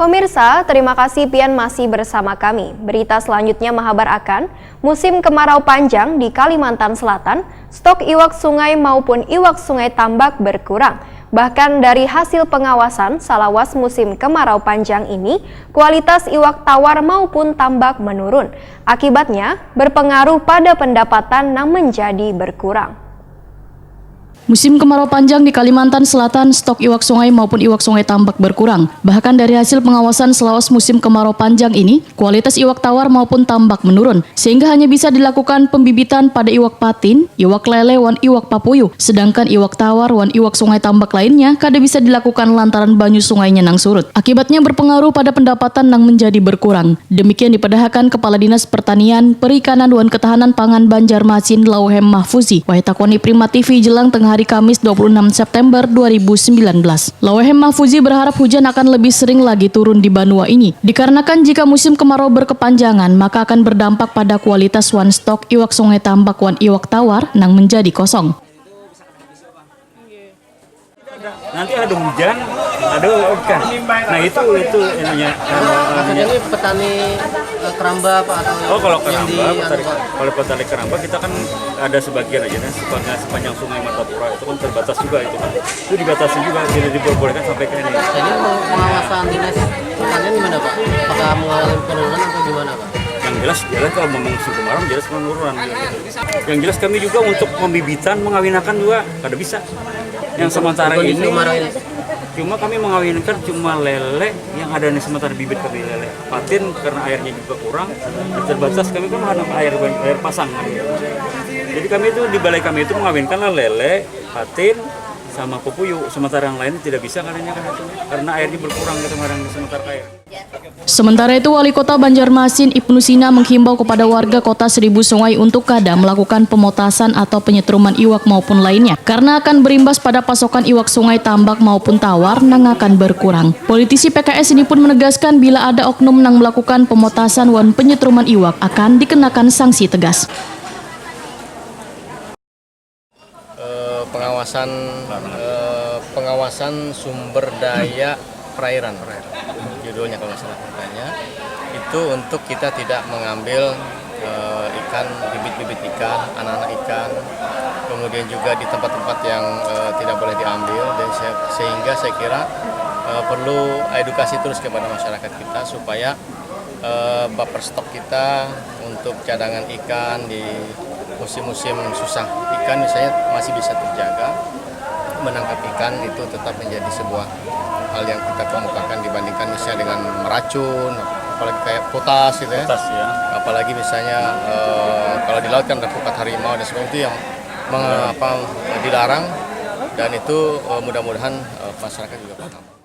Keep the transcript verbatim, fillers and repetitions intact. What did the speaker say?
Pemirsa, terima kasih pian masih bersama kami. Berita selanjutnya mahabar akan musim kemarau panjang di Kalimantan Selatan, stok iwak sungai maupun iwak sungai tambak berkurang. Bahkan dari hasil pengawasan, salawas musim kemarau panjang ini, kualitas iwak tawar maupun tambak menurun. Akibatnya, berpengaruh pada pendapatan nang menjadi berkurang. Musim kemarau panjang di Kalimantan Selatan, stok iwak sungai maupun iwak sungai tambak berkurang. Bahkan dari hasil pengawasan selawas musim kemarau panjang ini, kualitas iwak tawar maupun tambak menurun, sehingga hanya bisa dilakukan pembibitan pada iwak patin, iwak lele, wan iwak papuyu, sedangkan iwak tawar wan iwak sungai tambak lainnya kada bisa dilakukan lantaran banyu sungainya nang surut. Akibatnya berpengaruh pada pendapatan nang menjadi berkurang. Demikian dipadahakan Kepala Dinas Pertanian, Perikanan, wan Ketahanan Pangan Banjarmasin, Lauhem Mahfuzi, wayah takoni Prima T V jelang tengah hari Kamis dua puluh enam September dua ribu sembilan belas. Lauhem Mahfuzi berharap hujan akan lebih sering lagi turun di banua ini, dikarenakan jika musim kemarau berkepanjangan, maka akan berdampak pada kualitas wan stok iwak sungai tambak wan iwak tawar nang menjadi kosong. Nanti ada hujan, ada ikan. Nah, itu itu ininya. Maksudnya ini petani eh, keramba apa atau Oh, kalau yang di keramba, anu, petani, Pak? Kalau petani keramba, kita kan ada sebagian aja nih, sepanjang, sepanjang Sungai Martapura itu kan terbatas juga itu kan. Itu dibatasi juga, tidak diperbolehkan sampai ke ini. Jadi pengawasan dinas pertanian gimana, Pak? Apakah mengalami penurunan atau gimana, Pak? Yang jelas, jelas kalau memang musim kemarau, jelas penurunan. Yang jelas kami juga untuk pembibitan, mengawinakan juga kada bisa. Yang sementara Kondisi ini kemarau ini. Cuma kami mengawinkan cuma lele yang ada nih, sementara bibit kami lele. Patin karena airnya juga kurang, terbatas, kami kan ada air air pasang kan gitu. Jadi kami itu di balai kami itu mengawinkan lah lele, patin, sama pupuyu. Sementara yang lain tidak bisa katanya kan itu karena airnya berkurang gitu, kadang sementara air. Sementara itu, Wali Kota Banjarmasin, Ibnu Sina, menghimbau kepada warga Kota Seribu Sungai untuk kada melakukan pemotasan atau penyetruman iwak maupun lainnya, karena akan berimbas pada pasokan iwak sungai, tambak, maupun tawar nang akan berkurang. Politisi P K S ini pun menegaskan, bila ada oknum nang melakukan pemotasan wan penyetruman iwak, akan dikenakan sanksi tegas. Eh, pengawasan eh, pengawasan sumber daya perairan judulnya, kalau nggak salah katanya, itu untuk kita tidak mengambil eh, ikan, bibit-bibit ikan, anak-anak ikan, kemudian juga di tempat-tempat yang eh, tidak boleh diambil, dan se- sehingga saya kira eh, perlu edukasi terus kepada masyarakat kita supaya eh, buffer stok kita untuk cadangan ikan di musim-musim susah, ikan misalnya masih bisa terjaga, menangkap ikan itu tetap menjadi sebuah hal yang kita kemukakan dibandingkan misalnya dengan meracun, apalagi kayak potas gitu ya. Potas, ya. Apalagi misalnya eh, kalau di laut kan ada pukat harimau dan sebagainya, itu yang mengapa dilarang, dan itu eh, mudah-mudahan eh, masyarakat juga paham.